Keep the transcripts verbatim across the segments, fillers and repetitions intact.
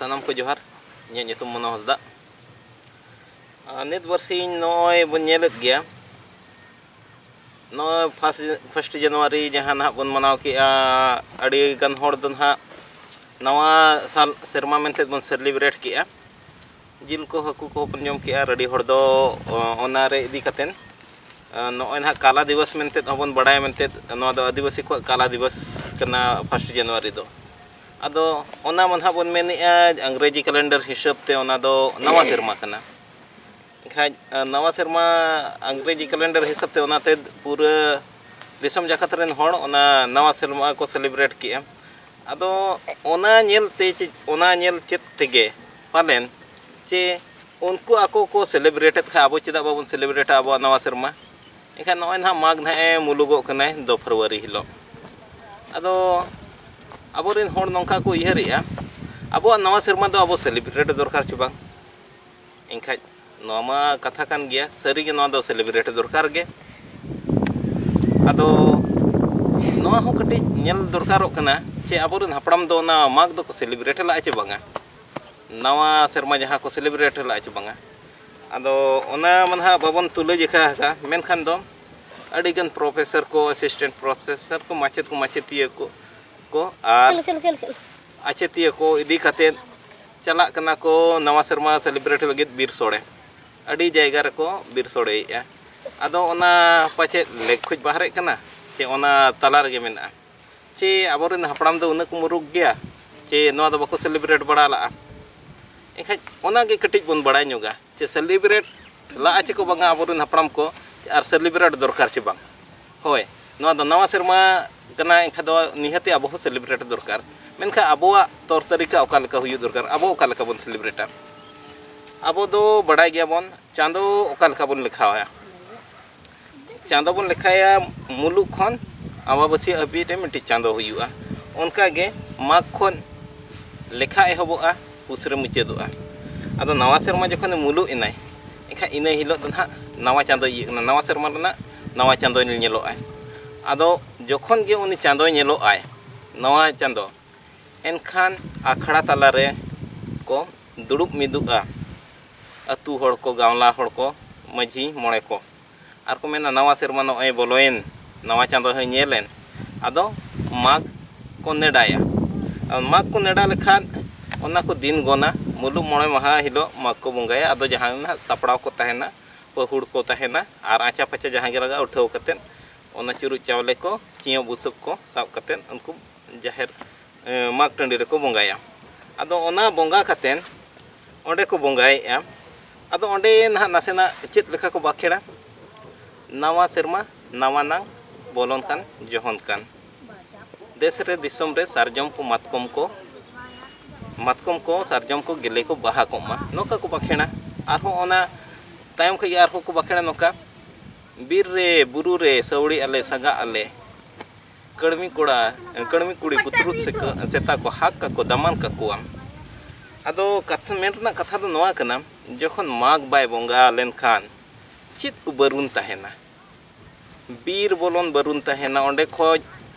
ᱥᱟᱱᱟᱢ ᱠᱚ ᱡᱚᱦᱟᱨ᱾ ᱤᱧᱟᱹᱜ ᱧᱩᱛᱩᱢ ᱢᱚᱱᱳ ᱦᱟᱸᱥᱫᱟ᱾ ᱟᱨ ᱱᱤᱛ ᱵᱟᱨᱥᱤᱧ ᱱᱚᱜᱼᱚᱭ ᱵᱚᱱ ᱧᱮᱞᱮᱫ ᱜᱮᱭᱟ, ᱱᱚᱜᱼᱚᱭ first, first January ᱡᱟᱦᱟᱸ ᱱᱟᱦᱟᱜ ᱵᱚᱱ ᱢᱟᱱᱟᱣ ᱠᱮᱜᱼᱟ, ᱟᱹᱰᱤ ᱜᱟᱱ ᱦᱚᱲ ᱫᱚ ᱱᱟᱦᱟᱜ ᱱᱟᱣᱟ ᱥᱟᱞ, ᱥᱮᱨᱢᱟ ᱢᱮᱱᱛᱮ ᱵᱚᱱ celebrate ᱠᱮᱜᱼᱟ᱾ ᱡᱤᱞ ᱠᱚ, ᱦᱟᱹᱠᱩ ᱠᱚᱦᱚᱸ ᱵᱚᱱ ᱡᱚᱢ ᱠᱮᱜᱼᱟ᱾ ᱟᱹᱰᱤ ᱦᱚᱲ ᱫᱚ, ᱚ, ᱚᱱᱟ ᱨᱮ ᱤᱫᱤ ᱠᱟᱛᱮᱱ, ᱚ, ᱱᱚᱜᱼᱚᱭ ᱱᱟᱦᱟᱜ ᱠᱟᱞᱟ ᱫᱤᱵᱚᱥ ᱢᱮᱱᱛᱮ ᱦᱚᱸᱵᱚᱱ ᱵᱟᱲᱟᱭᱟ ᱢᱮᱱᱛᱮ, ᱱᱚᱣᱟ ᱫᱚ ᱟᱹᱫᱤᱵᱟᱹᱥᱤ ᱠᱚᱣᱟᱜ ᱠᱟᱞᱟ ᱫᱤᱵᱚᱥ ᱠᱟᱱᱟ first January ᱫᱚ᱾ ᱟᱫᱚ ᱚᱱᱟ ᱢᱟ ᱱᱟᱦᱟᱜ ᱵᱚᱱ ᱢᱮᱱᱮᱜᱼᱟ, ᱤᱝᱨᱮᱡᱤ calendar ᱦᱤᱥᱟᱹᱵ ᱛᱮ ᱚᱱᱟ ᱫᱚ ᱱᱟᱣᱟ ᱥᱮᱨᱢᱟ ᱠᱟᱱᱟ᱾ ᱮᱱᱠᱷᱟᱡ, ᱟ, ᱱᱟᱣᱟ ᱥᱮᱨᱢᱟ ᱤᱝᱨᱮᱡᱤ calendar ᱦᱤᱥᱟᱹᱵ ᱛᱮ ᱚᱱᱟᱛᱮ ᱯᱩᱨᱟᱹ ᱫᱤᱥᱚᱢ ᱡᱟᱠᱟᱛ ᱨᱮᱱ ᱦᱚᱲ ᱚᱱᱟ ᱱᱟᱣᱟ ᱥᱮᱨᱢᱟ ᱠᱚ celebrate ᱠᱮᱜᱼᱟ᱾ ᱟᱫᱚ ᱚᱱᱟ ᱧᱮᱞ ᱛᱮ ᱪᱮ-, ᱚᱱᱟ ᱧᱮᱞ ᱪᱮᱫ ᱛᱮᱜᱮ ᱯᱟᱞᱮᱱ ᱪᱮ ᱩᱱᱠᱩ ᱟᱠᱚ ᱠᱚ celebrate ᱮᱫ ᱠᱷᱟᱱ ᱟᱵᱚ ᱪᱮᱫᱟᱜ ᱵᱟᱵᱚᱱ celebrate ᱟ ᱟᱵᱚᱣᱟᱜ ᱱᱟᱣᱟ ᱥᱮᱨᱢᱟ? ᱮᱱᱠᱷᱟᱱ ᱱᱚᱜᱼᱚᱭ ᱱᱟᱦᱟᱜ ᱢᱟᱜᱽ ᱱᱟᱦᱟᱜ ᱮ ᱢᱩᱞᱩᱜᱚᱜ ᱠᱟᱱᱟᱭ ᱫᱚ February ᱦᱤᱞᱳᱜ᱾ ᱟᱫᱚ ᱟᱵᱚᱨᱮᱱ ᱦᱚᱲ ᱱᱚᱝᱠᱟ ᱠᱚ ᱩᱭᱦᱟᱹᱨᱮᱜᱼᱟ, ᱟᱵᱚᱣᱟᱜ ᱱᱟᱣᱟ ᱥᱮᱨᱢᱟ ᱫᱚ ᱟᱵᱚ celebrate ᱫᱚᱨᱠᱟᱨ ᱪᱮ ᱵᱟᱝ? ᱮᱱᱠᱷᱟᱡ ᱱᱚᱣᱟ ᱢᱟ ᱠᱟᱛᱷᱟ ᱠᱟᱱ ᱜᱮᱭᱟ, ᱥᱟᱹᱨᱤᱜᱮ ᱱᱚᱣᱟ ᱫᱚ celebrate ᱫᱚᱨᱠᱟᱨ ᱜᱮ᱾ ᱟᱫᱚ ᱱᱚᱣᱟ ᱦᱚᱸ ᱠᱟᱹᱴᱤᱡ ᱧᱮᱞ ᱫᱚᱨᱠᱟᱨᱚᱜ ᱠᱟᱱᱟ ᱡᱮ ᱟᱵᱚᱨᱮᱱ ᱦᱟᱯᱲᱟᱢ ᱫᱚ ᱚᱱᱟ ᱢᱟᱜᱽ ᱫᱚᱠᱚ celebrate ᱞᱟᱜᱼᱟ ᱪᱮ ᱵᱟᱝᱟ, ᱱᱟᱣᱟ ᱥᱮᱨᱢᱟ ᱡᱟᱦᱟᱸ ᱠᱚ celebrate ᱞᱟᱜᱼᱟ ᱪᱮ ᱵᱟᱝᱟ᱾ ᱟᱫᱚ ᱚᱱᱟ ᱢᱟ ᱱᱟᱦᱟᱜ ᱵᱟᱵᱚᱱ ᱛᱩᱞᱟᱹ ᱡᱚᱠᱷᱟ ᱟᱠᱟᱫᱼᱟ, ᱢᱮᱱᱠᱷᱟᱱ ᱫᱚ ᱟᱹᱰᱤᱜᱟᱱ professor ᱠᱚ, assistant professor ᱠᱚ, ᱢᱟᱪᱮᱫ ᱠᱚ, ᱢᱟᱪᱮᱛᱤᱭᱟᱹ ᱠᱚ, ᱠᱚ ᱟᱨ ᱪᱚᱞᱚ, ᱪᱚᱞᱚ, ᱪᱚᱞᱚ, ᱪᱚᱞᱚ᱾ ᱟᱪᱮᱛᱤᱭᱟᱹ ᱠᱚ ᱤᱫᱤ ᱠᱟᱛᱮᱫ ᱪᱟᱞᱟᱜ ᱠᱟᱱᱟ ᱠᱚ ᱱᱟᱣᱟ ᱥᱮᱨᱢᱟ celebrate ᱞᱟᱹᱜᱤᱫ ᱵᱤᱨ ᱥᱳᱲᱮ᱾ ᱟᱹᱰᱤ ᱡᱟᱭᱜᱟ ᱨᱮᱠᱚ ᱵᱤᱨ ᱥᱳᱲᱮᱭᱮᱫᱼᱟ᱾ ᱟᱫᱚ ᱚᱱᱟ ᱯᱟᱪᱮᱫ ᱞᱮᱠ ᱠᱷᱚᱡ ᱵᱟᱦᱨᱮᱜ ᱠᱟᱱᱟ ᱪᱮ ᱚᱱᱟ ᱛᱟᱞᱟ ᱨᱮᱜᱮ ᱢᱮᱱᱟᱜᱼᱟ? ᱪᱮ ᱟᱵᱚᱨᱮᱱ ᱦᱟᱯᱲᱟᱢ ᱫᱚ ᱩᱱᱟᱹᱜ ᱠᱚ ᱢᱩᱨᱩᱠ ᱜᱮᱭᱟ ᱪᱮ ᱱᱚᱣᱟ ᱫᱚ ᱵᱟᱠᱚ celebrate ᱵᱟᱲᱟ ᱞᱟᱜᱼᱟ? ᱮᱱᱠᱷᱟᱡ ᱚᱱᱟᱜᱮ ᱠᱟᱹᱴᱤᱡ ᱵᱚᱱ ᱵᱟᱲᱟᱭ ᱧᱚᱜᱟ ᱪᱮ celebrate ᱞᱟᱜᱼᱟ ᱪᱮ ᱠᱚ ᱵᱟᱝᱟ ᱟᱵᱚᱨᱮᱱ ᱦᱟᱯᱲᱟᱢ ᱠᱚ, ᱟᱨ celebrate ᱫᱚᱨᱠᱟᱨ ᱪᱮ ᱵᱟᱝ? ᱦᱳᱭ, ᱱᱚᱣᱟ ᱫᱚ ᱱᱟᱣᱟ ᱥᱮᱨᱢᱟ ᱠᱟᱱᱟ, ᱮᱱᱠᱷᱟᱱ ᱫᱚ ᱱᱤᱦᱟᱹᱛᱤ ᱟᱵᱚ ᱦᱚᱸ celebrate ᱫᱚᱨᱠᱟᱨ᱾ ᱢᱮᱱᱠᱷᱟᱱ ᱟᱵᱚᱣᱟᱜ ᱛᱚᱨ ᱛᱟᱹᱨᱤᱠᱟ ᱚᱠᱟ ᱞᱮᱠᱟ ᱦᱩᱭᱩᱜ ᱫᱚᱨᱠᱟᱨ, ᱟᱵᱚ ᱚᱠᱟ ᱞᱮᱠᱟ ᱵᱚᱱ celebrate ᱟ? ᱟᱵᱚ ᱫᱚ ᱵᱟᱲᱟᱭ ᱜᱮᱭᱟᱵᱚᱱ ᱪᱟᱸᱫᱚ ᱚᱠᱟ ᱞᱮᱠᱟ ᱵᱚᱱ ᱞᱮᱠᱷᱟᱣᱟᱭᱟ᱾ ᱪᱟᱸᱫᱚ ᱵᱚᱱ ᱞᱮᱠᱷᱟᱭᱟ ᱢᱩᱞᱩᱜ ᱠᱷᱚᱱ ᱟᱢᱵᱟᱵᱟᱹᱥᱭᱟᱹ ᱦᱟᱹᱵᱤᱡ ᱨᱮ ᱢᱤᱫᱴᱤᱡ ᱪᱟᱸᱫᱚ ᱦᱩᱭᱩᱜᱼᱟ᱾ ᱚᱱᱠᱟᱜᱮ ᱢᱟᱜᱽ ᱠᱷᱚᱱ ᱞᱮᱠᱷᱟ ᱮᱦᱚᱵᱚᱜᱼᱟ, ᱯᱩᱥ ᱨᱮ ᱢᱩᱪᱟᱹᱫᱚᱜᱼᱟ᱾ ᱟᱫᱚ ᱱᱟᱣᱟ ᱥᱮᱨᱢᱟ ᱡᱚᱠᱷᱚᱱᱮ ᱢᱩᱞᱩᱜ ᱮᱱᱟᱭ, ᱮᱱᱠᱷᱟᱱ ᱤᱱᱟᱹ ᱦᱤᱞᱳᱜ ᱫᱚ ᱱᱟᱦᱟᱜ ᱱᱟᱣᱟ ᱪᱟᱸᱫᱚ ᱤᱭᱟᱹᱜ ᱠᱟᱱᱟ, ᱱᱟᱣᱟ ᱥᱮᱨᱢᱟ ᱨᱮᱱᱟᱜ ᱱᱟᱣᱟ ᱪᱟᱸᱫᱚ ᱧᱮᱞᱚᱜᱼᱟᱭ᱾ ᱟᱫᱚ ᱡᱚᱠᱷᱚᱱ ᱜᱮ ᱩᱱᱤ ᱪᱟᱸᱫᱚᱭ ᱧᱮᱞᱚᱜᱼᱟᱭ, ᱱᱟᱣᱟ ᱪᱟᱸᱫᱚ, ᱮᱱᱠᱷᱟᱱ ᱟᱠᱷᱲᱟ ᱛᱟᱞᱟᱨᱮ ᱠᱚ ᱫᱩᱲᱩᱵ ᱢᱤᱫᱚᱜᱼᱟ, ᱟᱹᱛᱩ ᱦᱚᱲ ᱠᱚ, ᱜᱟᱶᱞᱟ ᱦᱚᱲ ᱠᱚ, ᱢᱟᱹᱡᱷᱤ ᱢᱚᱬᱮ ᱠᱚ᱾ ᱟᱨ ᱠᱚ ᱢᱮᱱᱟ, ᱱᱟᱣᱟ ᱥᱮᱨᱢᱟ ᱱᱚᱜᱼᱚᱭ ᱵᱚᱞᱚᱭᱮᱱ, ᱱᱟᱣᱟ ᱪᱟᱸᱫᱚ ᱦᱚᱸᱭ ᱧᱮᱞᱮᱱ, ᱟᱫᱚ ᱢᱟᱜᱽ ᱠᱚ ᱱᱮᱰᱟᱭᱟ᱾ ᱟᱨ ᱢᱟᱜᱽ ᱠᱚ ᱱᱮᱰᱟ ᱞᱮᱠᱷᱟᱱ ᱚᱱᱟ ᱠᱚ ᱫᱤᱱ ᱜᱚᱱᱟ, ᱢᱩᱞᱩᱜ ᱢᱚᱬᱮ ᱢᱟᱦᱟ ᱦᱤᱞᱳᱜ ᱢᱟᱜᱽ ᱠᱚ ᱵᱚᱸᱜᱟᱭᱟ᱾ ᱟᱫᱚ ᱡᱟᱦᱟᱸ ᱱᱟᱦᱟᱜ ᱥᱟᱯᱲᱟᱣ ᱠᱚ ᱛᱟᱦᱮᱱᱟ, ᱯᱟᱹᱦᱩᱲ ᱠᱚ ᱛᱟᱦᱮᱱᱟ, ᱟᱨ ᱟᱪᱟ ᱯᱟᱪᱟ ᱡᱟᱦᱟᱸ ᱜᱮ ᱞᱟᱜᱟᱜᱼᱟ, ᱩᱴᱷᱟᱹᱣ ᱠᱟᱛᱮᱫ ᱚᱱᱟ ᱪᱩᱨᱩᱡ ᱪᱟᱣᱞᱮ ᱠᱚ, ᱪᱤᱭᱟᱹ ᱵᱩᱥᱩᱵ ᱠᱚ ᱥᱟᱵ ᱠᱟᱛᱮᱫ ᱩᱱᱠᱩ ᱡᱟᱦᱮᱨ, ᱮ, ᱢᱟᱜᱽ ᱴᱟᱺᱰᱤ ᱨᱮᱠᱚ ᱵᱚᱸᱜᱟᱭᱟ᱾ ᱟᱫᱚ ᱚᱱᱟ ᱵᱚᱸᱜᱟ ᱠᱟᱛᱮᱫ ᱚᱸᱰᱮ ᱠᱚ ᱵᱚᱸᱜᱟᱭᱮᱫᱼᱟ᱾ ᱟᱫᱚ ᱚᱸᱰᱮ ᱱᱟᱦᱟᱜ ᱱᱟᱥᱮᱱᱟᱜ ᱪᱮᱫ ᱞᱮᱠᱟ ᱠᱚ ᱵᱟᱠᱷᱮᱲᱟ? ᱱᱟᱣᱟ ᱥᱮᱨᱢᱟ ᱱᱟᱣᱟ ᱱᱟᱝ ᱵᱚᱞᱚᱱ ᱠᱟᱱ ᱡᱚᱦᱚᱱ ᱠᱟᱱ᱾ ᱫᱮᱥ ᱨᱮ ᱫᱤᱥᱚᱢ ᱨᱮ ᱥᱟᱨᱡᱚᱢ ᱠᱚ ᱢᱟᱛᱠᱚᱢ ᱠᱚ, ᱢᱟᱛᱠᱚᱢ ᱠᱚ ᱥᱟᱨᱡᱚᱢ ᱠᱚ ᱜᱮᱞᱮ ᱠᱚ ᱵᱟᱦᱟ ᱠᱚᱜ ᱢᱟ, ᱱᱚᱝᱠᱟ ᱠᱚ ᱵᱟᱠᱷᱮᱲᱟ᱾ ᱟᱨᱦᱚᱸ ᱚᱱᱟ ᱛᱟᱭᱚᱢ ᱠᱷᱚᱱ ᱜᱮ ᱟᱨᱦᱚᱸ ᱠᱚ ᱵᱟᱠᱷᱮᱲᱟ ᱱᱚᱝᱠᱟ, ᱵᱤᱨ ᱨᱮ ᱵᱩᱨᱩ ᱨᱮ ᱥᱟᱹᱣᱲᱤ ᱟᱞᱮ ᱥᱟᱜᱟᱜ ᱟᱞᱮ, ᱠᱟᱹᱲᱢᱤ ᱠᱚᱲᱟ, ᱠᱟᱹᱲᱢᱤ ᱠᱩᱲᱤ ᱵᱩᱛᱨᱩᱫ ᱥᱮᱠᱟ-, ᱥᱮᱛᱟ ᱠᱚ ᱦᱟᱠ ᱠᱟᱠᱚ ᱫᱟᱢᱟᱱ ᱠᱟᱠᱚᱣᱟᱢ᱾ ᱟᱫᱚ ᱠᱟᱛᱷᱟ, ᱢᱮᱱ ᱨᱮᱱᱟᱜ ᱠᱟᱛᱷᱟ ᱫᱚ ᱱᱚᱣᱟ ᱠᱟᱱᱟ, ᱡᱚᱠᱷᱚᱱ ᱢᱟᱜᱽ ᱵᱟᱭ ᱵᱚᱸᱜᱟ ᱞᱮᱱᱠᱷᱟᱱ ᱪᱮᱫ ᱠᱚ ᱵᱟᱹᱨᱩᱱ ᱛᱟᱦᱮᱱᱟ? ᱵᱤᱨ ᱵᱚᱞᱚᱱ ᱵᱟᱹᱨᱩᱱ ᱛᱟᱦᱮᱱᱟ, ᱚᱸᱰᱮ ᱠᱷᱚᱡ,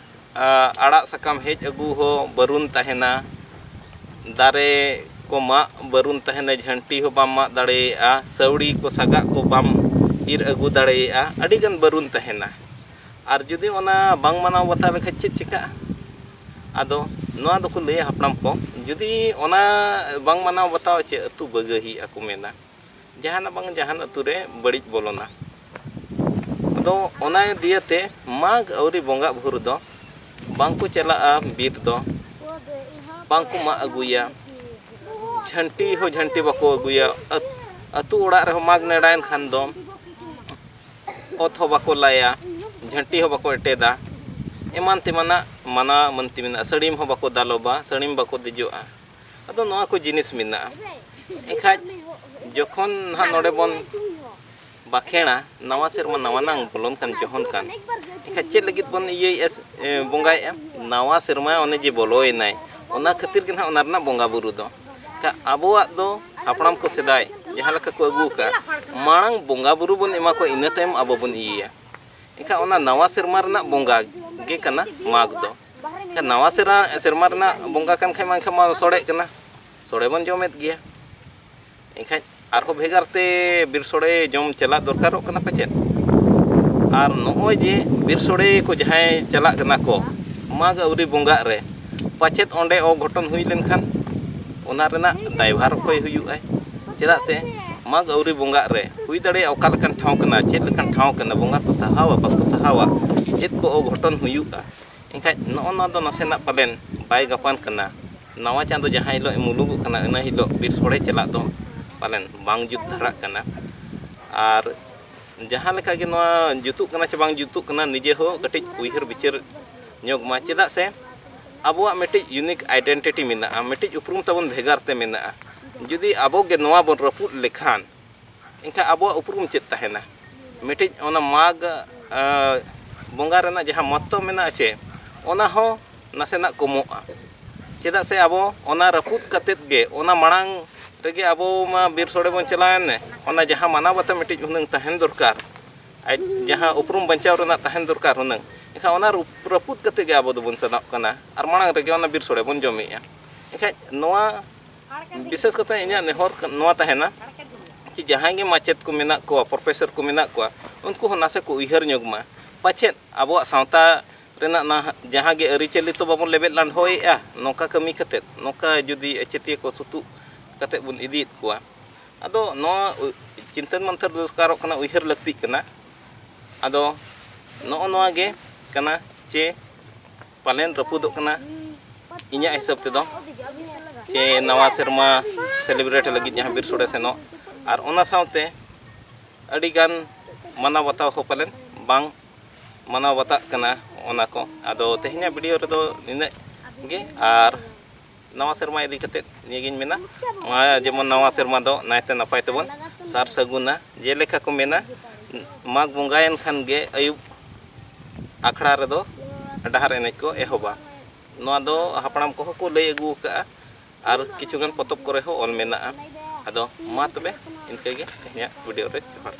ᱟ, ᱟᱲᱟᱜ ᱥᱟᱠᱟᱢ ᱦᱮᱡ ᱟᱹᱜᱩ ᱦᱚᱸ ᱵᱟᱹᱨᱩᱱ ᱛᱟᱦᱮᱱᱟ, ᱫᱟᱨᱮ ᱠᱚ ᱢᱟᱜ ᱵᱟᱹᱨᱩᱱ ᱛᱟᱦᱮᱱᱟ, ᱡᱷᱟᱹᱱᱴᱤ ᱦᱚᱸ ᱵᱟᱢ ᱢᱟᱜ ᱫᱟᱲᱮᱭᱟᱜᱼᱟ, ᱥᱟᱹᱣᱲᱤ ᱠᱚ ᱥᱟᱜᱟᱜ ᱠᱚ ᱵᱟᱢ ᱤᱨ ᱟᱹᱜᱩ ᱫᱟᱲᱮᱭᱟᱜᱼᱟ, ᱟᱹᱰᱤᱜᱟᱱ ᱵᱟᱹᱨᱩᱱ ᱛᱟᱦᱮᱱᱟ᱾ ᱟᱨ ᱡᱩᱫᱤ ᱚᱱᱟ ᱵᱟᱝ ᱢᱟᱱᱟᱣ ᱵᱟᱛᱟᱣ ᱞᱮᱠᱷᱟᱱ ᱪᱮᱫ ᱪᱤᱠᱟᱹᱜᱼᱟ? ᱟᱫᱚ ᱱᱚᱣᱟ ᱫᱚᱠᱚ ᱞᱟᱹᱭᱟ ᱦᱟᱯᱲᱟᱢ ᱠᱚ, ᱡᱩᱫᱤ ᱚᱱᱟ ᱵᱟᱝ ᱢᱟᱱᱟᱣ ᱵᱟᱛᱟᱣ ᱪᱮ ᱟᱹᱛᱩ ᱵᱟᱹᱜᱟᱹᱦᱤᱜᱼᱟ ᱠᱚ ᱢᱮᱱᱟ, ᱡᱟᱦᱟᱱᱟᱜ ᱵᱟᱝ ᱡᱟᱦᱟᱱ ᱟᱹᱛᱩ ᱨᱮ ᱵᱟᱹᱲᱤᱡ ᱵᱚᱞᱚᱱᱟ᱾ ᱟᱫᱚ ᱚᱱᱟ ᱫᱤᱭᱮᱛᱮ ᱢᱟᱜᱽ ᱟᱹᱣᱨᱤ ᱵᱚᱸᱜᱟ ᱵᱷᱳᱨ ᱫᱚ ᱵᱟᱝ ᱠᱚ ᱪᱟᱞᱟᱜᱼᱟ ᱵᱤᱨ ᱫᱚ, ᱵᱟᱝ ᱠᱚ ᱢᱟᱜ ᱟᱹᱜᱩᱭᱟ, ᱡᱷᱟᱹᱱᱴᱤ ᱦᱚᱸ ᱡᱷᱟᱹᱱᱴᱤ ᱵᱟᱠᱚ ᱟᱹᱜᱩᱭᱟ᱾ ᱟᱹᱛ-, ᱟᱹᱛᱩ ᱚᱲᱟᱜ ᱨᱮᱦᱚᱸ ᱢᱟᱜᱽ ᱱᱮᱰᱟᱭᱮᱱ ᱠᱷᱟᱱ ᱫᱚ ᱚᱛ ᱦᱚᱸ ᱵᱟᱠᱚ ᱞᱟᱭᱟ, ᱡᱷᱟᱹᱱᱴᱤ ᱦᱚᱸ ᱵᱟᱠᱚ ᱮᱴᱮᱫᱟ, ᱮᱢᱟᱱ ᱛᱮᱢᱟᱱᱟᱜ ᱢᱟᱱᱟ ᱢᱟᱹᱱᱛᱤ ᱢᱮᱱᱟᱜᱼᱟ᱾ ᱥᱟᱹᱲᱤᱢ ᱦᱚᱸ ᱵᱟᱠᱚ ᱫᱟᱞᱚᱵᱟ, ᱥᱟᱹᱲᱤᱢ ᱵᱟᱠᱚ ᱫᱮᱡᱚᱜᱼᱟ᱾ ᱟᱫᱚ ᱱᱚᱣᱟ ᱠᱚ ᱡᱤᱱᱤᱥ ᱢᱮᱱᱟᱜᱼᱟ᱾ ᱮᱱᱠᱷᱟᱡ ᱡᱚᱠᱷᱚᱱ ᱱᱟᱦᱟᱜ ᱱᱚᱰᱮ ᱵᱚᱱ ᱵᱟᱠᱷᱮᱲᱟ, ᱱᱟᱣᱟ ᱥᱮᱨᱢᱟ ᱱᱟᱣᱟ ᱱᱟᱝ ᱵᱚᱞᱚᱱ ᱠᱟᱱ ᱡᱚᱦᱚᱱ ᱠᱟᱱ, ᱮᱱᱠᱷᱟᱡ ᱪᱮᱫ ᱞᱟᱹᱜᱤᱫ ᱵᱚᱱ ᱤᱭᱟᱹᱭᱮᱫᱼᱟ, ᱮ, ᱵᱚᱸᱜᱟᱭᱮᱫᱼᱟ? ᱱᱟᱣᱟ ᱥᱮᱨᱢᱟ ᱚᱱᱮ ᱡᱮ ᱵᱚᱞᱚᱭᱮᱱᱟᱭ, ᱚᱱᱟ ᱠᱷᱟᱹᱛᱤᱨ ᱜᱮ ᱱᱟᱦᱟᱜ ᱚᱱᱟ ᱨᱮᱱᱟᱜ ᱵᱚᱸᱜᱟ ᱵᱩᱨᱩ ᱫᱚ᱾ ᱮᱱᱠᱷᱟᱡ ᱟᱵᱚᱣᱟᱜ ᱫᱚ ᱦᱟᱯᱲᱟᱢ ᱠᱚ ᱥᱮᱫᱟᱭ ᱡᱟᱦᱟᱸ ᱞᱮᱠᱟ ᱠᱚ ᱟᱹᱜᱩ ᱟᱠᱟᱫ, ᱢᱟᱲᱟᱝ ᱵᱚᱸᱜᱟ ᱵᱩᱨᱩ ᱵᱚᱱ ᱮᱢᱟ ᱠᱚᱣᱟ, ᱤᱱᱟᱹ ᱛᱟᱭᱚᱢ ᱟᱵᱚ ᱵᱚᱱ ᱤᱭᱟᱹᱭᱟ᱾ ᱮᱱᱠᱷᱟᱱ ᱚᱱᱟ ᱱᱟᱣᱟ ᱥᱮᱨᱢᱟ ᱨᱮᱱᱟᱜ ᱵᱚᱸᱜᱟ ᱜᱮ ᱠᱟᱱᱟ ᱢᱟᱜᱽ ᱫᱚ᱾ ᱮᱱᱠᱷᱟᱱ ᱱᱟᱣᱟ ᱥᱮᱨᱟ-, ᱥᱮᱨᱢᱟ ᱨᱮᱱᱟᱜ ᱵᱚᱸᱜᱟ ᱠᱟᱱ ᱠᱷᱟᱡ ᱢᱟ ᱮᱱᱠᱷᱟᱱ ᱢᱟ ᱥᱚᱲᱮᱜ ᱠᱟᱱᱟ᱾ ᱥᱚᱲᱮ ᱵᱚᱱ ᱡᱚᱢᱮᱫ ᱜᱮᱭᱟ᱾ ᱮᱱᱠᱷᱟᱱ ᱟᱨᱦᱚᱸ ᱵᱷᱮᱜᱟᱨ ᱛᱮ ᱵᱤᱨ ᱥᱚᱲᱮ ᱡᱚᱢ ᱪᱟᱞᱟᱜ ᱫᱚᱨᱠᱟᱨᱚᱜ ᱠᱟᱱᱟ ᱯᱟᱪᱮᱫ? ᱟᱨ ᱱᱚᱜᱼᱚᱭ ᱡᱮ ᱵᱤᱨ ᱥᱚᱲᱮ ᱠᱚ ᱡᱟᱦᱟᱸᱭ ᱪᱟᱞᱟᱜ ᱠᱟᱱᱟ ᱠᱚ ᱢᱟᱜᱽ ᱟᱹᱣᱨᱤ ᱵᱚᱸᱜᱟᱜ ᱨᱮ, ᱯᱟᱪᱮᱫ ᱚᱸᱰᱮ ᱚᱜᱷᱚᱴᱚᱱ ᱦᱩᱭ ᱞᱮᱱᱠᱷᱟᱱ ᱚᱱᱟ ᱨᱮᱱᱟᱜ ᱫᱟᱭᱵᱷᱟᱨ ᱚᱠᱚᱭ ᱦᱩᱭᱩᱜᱼᱟᱭ? ᱪᱮᱫᱟᱜ ᱥᱮ ᱢᱟᱜᱽ ᱟᱹᱣᱨᱤ ᱵᱚᱸᱜᱟᱜ ᱨᱮ ᱦᱩᱭ ᱫᱟᱲᱮᱭᱟᱜᱼᱟ ᱚᱠᱟ ᱞᱮᱠᱟᱱ ᱴᱷᱟᱶ ᱠᱟᱱᱟ, ᱪᱮᱫ ᱞᱮᱠᱟᱱ ᱴᱷᱟᱶ ᱠᱟᱱᱟ, ᱵᱚᱸᱜᱟ ᱠᱚ ᱥᱟᱦᱟᱣᱟ ᱵᱟᱠᱚ ᱥᱟᱦᱟᱣᱟ, ᱪᱮᱫ ᱠᱚ ᱚᱜᱷᱚᱴᱚᱱ ᱦᱩᱭᱩᱜᱼᱟ? ᱮᱱᱠᱷᱟᱡ ᱱᱚᱜᱼᱚ ᱱᱚᱣᱟ ᱫᱚ ᱱᱟᱥᱮᱱᱟᱜ ᱯᱟᱞᱮᱱ ᱵᱟᱭ ᱜᱟᱯᱟᱱ ᱠᱟᱱᱟ᱾ ᱱᱟᱣᱟ ᱪᱟᱸᱫᱚ ᱡᱟᱦᱟᱸ ᱦᱤᱞᱳᱜ ᱮ ᱢᱩᱞᱩᱜᱚᱜ ᱠᱟᱱᱟ, ᱤᱱᱟᱹ ᱦᱤᱞᱳᱜ ᱵᱤᱨ ᱥᱚᱲᱮ ᱪᱟᱞᱟᱜ ᱫᱚ ᱯᱟᱞᱮᱱ ᱵᱟᱝ ᱡᱩᱛ ᱫᱷᱟᱨᱟᱜ ᱠᱟᱱᱟ᱾ ᱟᱨ ᱡᱟᱦᱟᱸ ᱞᱮᱠᱟ ᱜᱮ ᱱᱚᱣᱟ ᱡᱩᱛᱩᱜ ᱠᱟᱱᱟ ᱪᱮ ᱵᱟᱝ ᱡᱩᱛᱩᱜ ᱠᱟᱱᱟ, ᱱᱤᱡᱮ ᱦᱚᱸ ᱠᱟᱹᱴᱤᱡ ᱩᱭᱦᱟᱹᱨ ᱵᱤᱪᱟᱹᱨ ᱧᱚᱜᱽ ᱢᱟ᱾ ᱪᱮᱫᱟᱜ ᱥᱮ ᱟᱵᱚᱣᱟᱜ ᱢᱤᱫᱴᱤᱡ unique identity ᱢᱮᱱᱟᱜᱼᱟ, ᱢᱤᱫᱴᱤᱡ ᱩᱯᱨᱩᱢ ᱛᱟᱵᱚᱱ ᱵᱷᱮᱜᱟᱨ ᱛᱮ ᱢᱮᱱᱟᱜᱼᱟ᱾ ᱡᱩᱫᱤ ᱟᱵᱚ ᱜᱮ ᱱᱚᱣᱟ ᱵᱚᱱ ᱨᱟᱹᱯᱩᱫ ᱞᱮᱠᱷᱟᱱ, ᱮᱱᱠᱷᱟᱱ ᱟᱵᱚᱣᱟᱜ ᱩᱯᱨᱩᱢ ᱪᱮᱫ ᱛᱟᱦᱮᱱᱟ? ᱢᱤᱫᱴᱤᱡ ᱚᱱᱟ ᱢᱟᱜᱽ, ᱟᱸ, ᱵᱚᱸᱜᱟ ᱨᱮᱱᱟᱜ ᱡᱟᱦᱟᱸ ᱢᱚᱦᱚᱛᱛᱚ ᱢᱮᱱᱟᱜᱼᱟ ᱪᱮ, ᱚᱱᱟ ᱦᱚᱸ ᱱᱟᱥᱮᱱᱟᱜ ᱠᱚᱢᱚᱜᱼᱟ᱾ ᱪᱮᱫᱟᱜ ᱥᱮ ᱟᱵᱚ ᱚᱱᱟ ᱨᱟᱹᱯᱩᱫ ᱠᱟᱛᱮᱫ ᱜᱮ, ᱚᱱᱟ ᱢᱟᱲᱟᱝ ᱨᱮᱜᱮ ᱟᱵᱚ ᱢᱟ ᱵᱤᱨ ᱥᱚᱲᱮ ᱵᱚᱱ ᱪᱟᱞᱟᱣᱮᱱ, ᱚᱱᱟ ᱡᱟᱦᱟᱸ ᱢᱟᱱᱟᱣ ᱵᱟᱛᱟᱣ ᱢᱤᱫᱴᱤᱡ ᱦᱩᱱᱟᱹᱝ ᱛᱟᱦᱮᱱ ᱫᱚᱨᱠᱟᱨ, ᱟᱡ ᱡᱟᱦᱟᱸ ᱩᱯᱨᱩᱢ ᱵᱟᱧᱪᱟᱣ ᱨᱮᱱᱟᱜ ᱛᱟᱦᱮᱱ ᱫᱚᱨᱠᱟᱨ ᱦᱩᱱᱟᱹᱝ, ᱮᱱᱠᱷᱟᱱ ᱚᱱᱟ ᱨᱩᱯ-, ᱨᱟᱹᱯᱩᱫ ᱠᱟᱛᱮᱫ ᱜᱮ ᱟᱵᱚ ᱫᱚᱵᱚᱱ ᱥᱮᱱᱚᱜ ᱠᱟᱱᱟ ᱟᱨ ᱢᱟᱲᱟᱝ ᱨᱮᱜᱮ ᱚᱱᱟ ᱵᱤᱨ ᱥᱚᱲᱮ ᱵᱚᱱ ᱡᱚᱢᱮᱜᱼᱟ᱾ ᱮᱱᱠᱷᱟᱱ ᱱᱚᱣᱟ ᱵᱤᱥᱮᱥ ᱠᱟᱛᱮ ᱤᱧᱟᱹᱜ ᱱᱮᱦᱚᱨ ᱱᱚᱣᱟ ᱛᱟᱦᱮᱱᱟ ᱡᱮ ᱡᱟᱦᱟᱸᱭ ᱜᱮ ᱢᱟᱪᱮᱫ ᱠᱚ ᱢᱮᱱᱟᱜ ᱠᱚᱣᱟ, ᱯᱨᱚᱯᱷᱮᱥᱚᱨ ᱠᱚ ᱢᱮᱱᱟᱜ ᱠᱚᱣᱟ, ᱩᱱᱠᱩ ᱦᱚᱸ ᱱᱟᱥᱮ ᱠᱚ ᱩᱭᱦᱟᱹᱨ ᱧᱚᱜᱽ ᱢᱟ᱾ ᱯᱟᱪᱮᱫ ᱟᱵᱚᱣᱟᱜ ᱥᱟᱶᱛᱟ ᱨᱮᱱᱟᱜ ᱱᱟᱦᱟᱜ ᱡᱟᱦᱟᱸ ᱜᱮ ᱟᱹᱨᱤᱪᱟᱹᱞᱤ ᱛᱚ ᱵᱟᱵᱚᱱ ᱞᱮᱵᱮᱫ ᱞᱟᱸᱰᱷᱚᱭᱮᱫᱼᱟ ᱱᱚᱝᱠᱟ ᱠᱟᱹᱢᱤ ᱠᱟᱛᱮᱫ, ᱱᱚᱝᱠᱟ ᱡᱩᱫᱤ ᱟᱪᱮᱛᱤᱭᱟᱹ ᱠᱚ ᱥᱩᱛᱩᱜ ᱠᱟᱛᱮᱫ ᱵᱚᱱ ᱤᱫᱤᱭᱮᱫ ᱠᱚᱣᱟ᱾ ᱟᱫᱚ ᱱᱚᱣᱟ ᱩ-, ᱪᱤᱱᱛᱟᱹᱱ ᱢᱟᱱᱛᱷᱟᱹᱨ ᱫᱚᱨᱠᱟᱨᱚᱜ ᱠᱟᱱᱟ, ᱩᱭᱦᱟᱹᱨ ᱞᱟᱹᱠᱛᱤᱜ ᱠᱟᱱᱟ᱾ ᱟᱫᱚ ᱱᱚᱜᱼᱚ ᱱᱚᱣᱟ ᱜᱮ ᱠᱟᱱᱟ ᱪᱮ ᱯᱟᱞᱮᱱ ᱨᱟᱹᱯᱩᱫᱚᱜ ᱠᱟᱱᱟ ᱤᱧᱟᱹᱜ ᱦᱤᱥᱟᱹᱵ ᱛᱮᱫᱚ, ᱪᱮ ᱱᱟᱣᱟ ᱥᱮᱨᱢᱟ celebrate ᱞᱟᱹᱜᱤᱫ ᱡᱟᱦᱟᱸ ᱵᱤᱨ ᱥᱚᱲᱮ ᱥᱮᱱᱚᱜ, ᱟᱨ ᱚᱱᱟ ᱥᱟᱶᱛᱮ ᱟᱹᱰᱤᱜᱟᱱ ᱢᱟᱱᱟᱣ ᱵᱟᱛᱟᱣ ᱦᱚᱸ ᱯᱟᱞᱮᱱ ᱵᱟᱝ ᱢᱟᱱᱟᱣ ᱵᱟᱛᱟᱜ ᱠᱟᱱᱟ ᱚᱱᱟ ᱠᱚ᱾ ᱟᱫᱚ ᱛᱮᱦᱮᱧᱟᱜ video ᱨᱮᱫᱚ ᱱᱤᱱᱟᱹᱜ ᱜᱮ, ᱟᱨ ᱱᱟᱣᱟ ᱥᱮᱨᱢᱟ ᱤᱫᱤ ᱠᱟᱛᱮᱫ ᱱᱤᱭᱟᱹᱜᱤᱧ ᱢᱮᱱᱟ, ᱱᱚᱣᱟ ᱡᱮᱢᱚᱱ ᱱᱟᱣᱟ ᱥᱮᱨᱢᱟ ᱫᱚ ᱱᱟᱭᱛᱮ ᱱᱟᱯᱟᱭ ᱛᱮᱵᱚᱱ ᱥᱟᱨ ᱥᱟᱹᱜᱩᱱᱟ᱾ ᱡᱮᱞᱮᱠᱟ ᱠᱚ ᱢᱮᱱᱟ, ᱢᱟᱜᱽ ᱵᱚᱸᱜᱟᱭᱮᱱ ᱠᱷᱟᱱ ᱜᱮ ᱟᱹᱭᱩᱵ ᱟᱠᱷᱲᱟ ᱨᱮᱫᱚ ᱰᱟᱦᱟᱨ ᱮᱱᱮᱡ ᱠᱚ ᱮᱦᱚᱵᱟ᱾ ᱱᱚᱣᱟ ᱫᱚ ᱦᱟᱯᱲᱟᱢ ᱠᱚᱦᱚᱸ ᱠᱚ ᱞᱟᱹᱭ ᱟᱹᱜᱩ ᱟᱠᱟᱫᱼᱟ ᱟᱨ ᱠᱤᱪᱷᱩ ᱜᱟᱱ ᱯᱚᱛᱚᱵ ᱠᱚᱨᱮ ᱦᱚᱸ ᱚᱞ ᱢᱮᱱᱟᱜᱼᱟ᱾ ᱟᱫᱚ ᱢᱟ ᱛᱚᱵᱮ ᱤᱱᱠᱟᱹ ᱜᱮ ᱛᱮᱦᱮᱧᱟᱜ video ᱨᱮ ᱡᱚᱦᱟᱨ᱾